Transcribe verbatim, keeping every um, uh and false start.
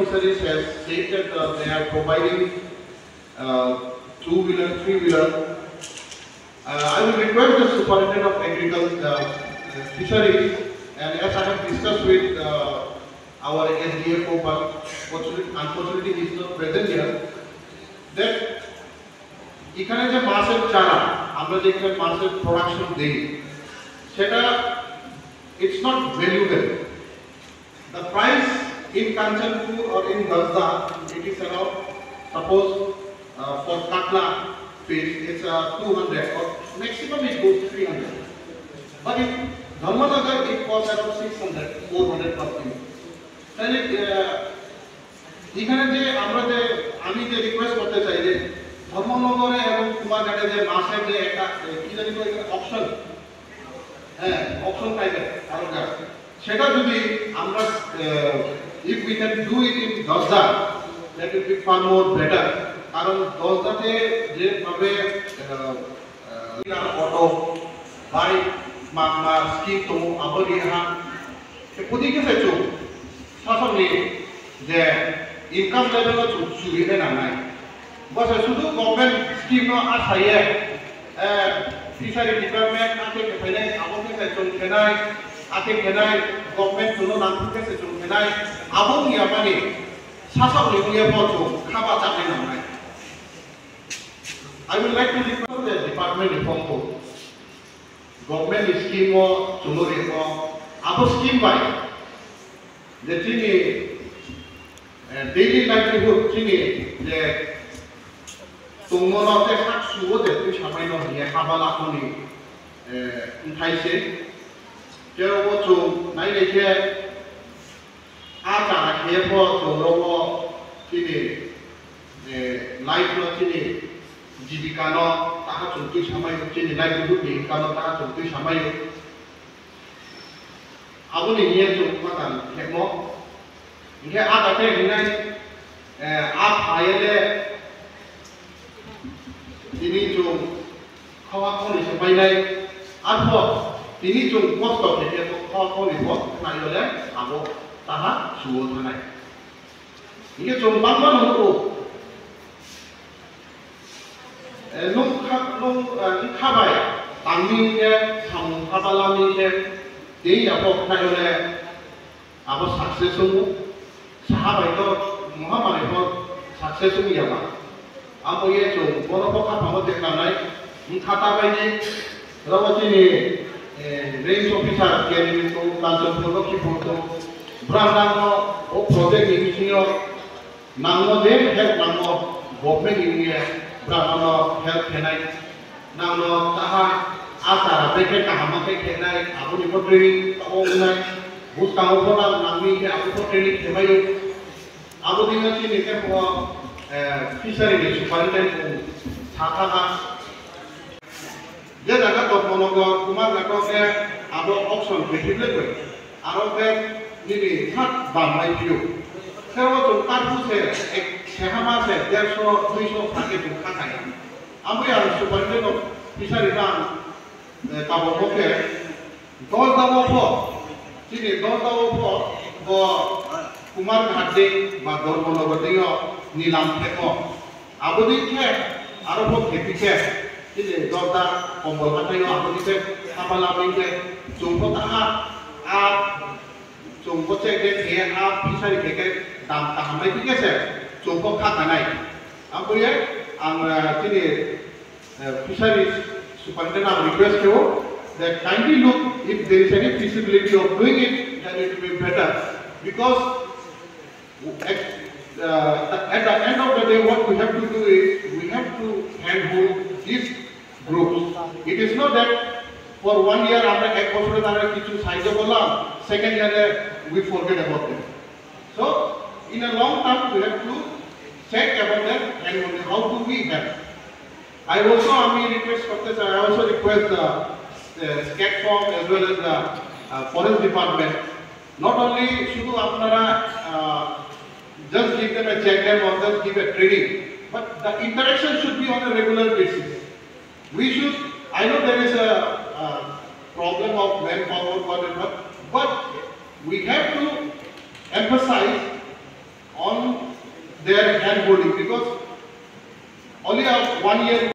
Fisheries has said that, uh, they are providing, uh, two-wheeler, three-wheeler. Uh, I will request the Superintendent of Agriculture, uh, Fisheries, and as I have discussed with, uh, our S D F O, but fortunately, unfortunately, he is not present here, that এখানে যে মাছের চারা, আমরা যে এখানে মাছের প্রোডাকশন দেই, সেটা, it's not valuable. The price in Kanchanpur or in Dasda, it is around, suppose, uh, for katla fish, it's, uh, two hundred or maximum it goes three hundred. But in Dharmanagar, it costs around six hundred, four hundred per kilo. তাহলে, আহ, এখানে যে আমরা যে, আমি যে রিকোয়েস্ট করতে চাই যে ধর্মনগরে এবং কুমারঘাটে যে মাছের যে একটা, এ, কি জানি তো এখানে অকশন, হ্যাঁ, অকশন টাইপের আরো যা, সেটা যদি আমরা, আহ, if we can do it in Dasda, that will be far more better. কারণ দশদাতে যেভাবে, আহ, আহ, অটো, বাইক, মাগমা, স্কিম তো, আবার Rihan, Pudi khe se chwng sasokni je income level no chwng churi khe nangnai. Bo se sudu government scheme no asaye, eh, fishery department akhe khe phainai, abo khe se chwng khenai, akhe khenai, government chwngno nangkuk khe se chwng khenai, abo wngya mani sasokni wngya bo chwng kha bachaknai nangnai. I would like to request the department ni phone call. Government ni scheme o chwng rikmo, abo scheme bai je chini, eh, daily livelihood chini je tongmo no tei sak suo je twi samai no hiye haba lakoni, eh, wngthai se. Tei obo chwng nai nai khe A chara khe pho chwng rogo chini, eh, life no chini jibika no taha chwng twi samai o, chini livelihood ni income no taha chwng twi samai o. Aboni hiye chwng mata khemo. Hinkhe a da khe hinai, eh, a phaye le Tini chwng khawa khoni se painai, arpho tini chwng kosto khe khe khawa khoni bo khnai le abo taha suo thanai. Hinkhe chwng bangma no nugo, eh, nwng kha, nwng, eh, wngkha bai tangni hinkhe samung kha balani khe tei abo khnai le Abo success wngo. Saha bai to mohamari pho success wngya ba. Abo ye chwng bono pho khaphang o tekna nai. Wngkha ta bai ni rogo chini, eh, range officer K N M tong, Kanchanpur, Lakhipur tong. Brang nang no o project ni bisingo Nangno je help nangno, government ni wngye brang no help khenai. Nangno taha a chara bekhe kaham khe khenai, aboni bo training tamo wngnai. Bwskango bo nang nangni khe abo bo training khemai. Abo dino chini khe bo, eh, fishery ni superintendent bung sa thangha. Je jaga Dharmanagar, Kumarghat o khe abo auction khe hible koi, aro khe nini sak bamai phio. Khe o chwng karphu se, ek, sehama se, derso, duiso sakhe chwng kha kaya. Abo ang superintendent of fishery no ang, eh, tabok khe Dosda o pho, chini Dosda o pho, bo Kumarghat dei ba Dharmanagar dei o nilam khe pho. Aboni khe aro bo khepi khe, chini Dosda Kombol hathai o aboni khe haba labwi khe chwng bo taha a chwng bo check de khe a fishery khe khe dam kaham bai khe se chwng bo kha kanai. Aboni ang, eh, chini, eh, fisheries superintendent ang request khe o that kindly look if there is any feasibility of doing it, then it will be better because At, uh, at the end of the day, what we have to do is we have to handhold these groups. It is not that for one year আমরা এক বছরে তারা কিছু সাহায্য করলাম, second year we forget about them. So in a long term we have to check about that and how do we help. I also আমি রিকোয়েস্ট করতে চাই, I also request the, the SCATCOM as well as the, uh, forest department. Not only শুধু আপনারা, uh, just give them a check them or just give a training, but the interaction should be on a regular basis. We should, I know there is a, uh, problem of manpower, whatever, but we have to emphasize on their hand holding, because only a one year